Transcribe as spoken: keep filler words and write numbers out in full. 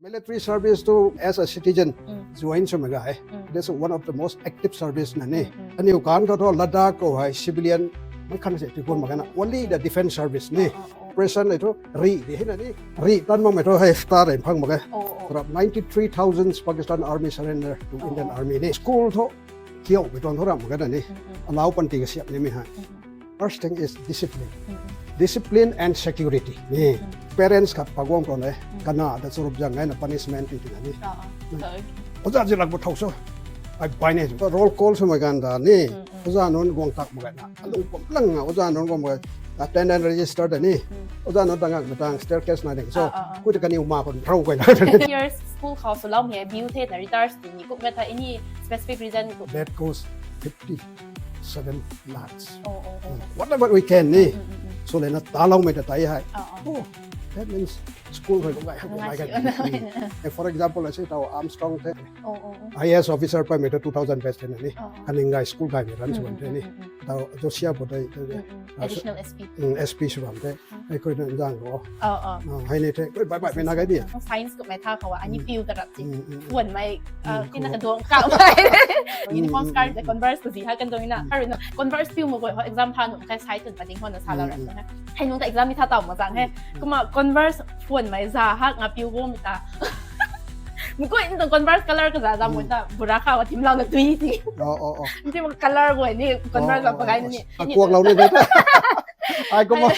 Military service tu as a citizen join swmei ga e. This is one of the most active service na ni. Aniu kan khou thu Ladakh khou hei civilian mei khan se tiguan mak na, only the defense service ni. Operation le thu ri di hei na ni. Ri tan makmei thu hei star rei phang mak e. Rap ninety three thousand Pakistan army surrender to Indian army ni. School thu kiu bi tuang thu ram mak na ni. Alau panty kasiap nimei hei. First thing is discipline. Discipline and security ni. Parents khat paguang tuang e. Kana ta churup zang e na punishment ti ti na ni. Oja zi lak bu thau so. Ai bai ne. Roll call swmei ganv da ni. Oja nunc guang tak mak na. Alung pum lang na oja nunc guang mak. Attendance register da ni. Oja nunc tangak matang staircase na ding so. Kui ta kaniw ma khou rau guay na. Years school khou swloumei view the na retires ti ni. Kumna tha any specific reason tu. That goes fifty seven lakhs. Whatever we can ni. Swlana taloumei ta tai hei. Oh, that means school khou lung gai hak gai kan. For example, I say tau Armstrong the. I A S officer paimei ta two thousand batch the na ni. Kaning gai school gaymei ran swan the ni. Tau Josia bo te. Additional S P. S P sw bam the. Ai koi na zang ro. Hei ni the. Koi bai bai mei na gai di. Science kummei tha khou a ani piu tarap ti. Puan mei tina kaduang ka mei. Uniform scarf le Converse ko zi ha kan dong na. Karuna Converse piu mo koi exam tha nu kai sai tun pa ding hon na sa la ra. Hei nung ta exam ni tha tau ma zang he. Kumna Converse puan mei za ha nga piu go mi ta. Mukoi ni tuang Converse color ka za za mo ta bura kha wa tim lau na tui ti. Ti mo color go ni Converse la pagai ni. Kuak lau ni de. Ai kumna.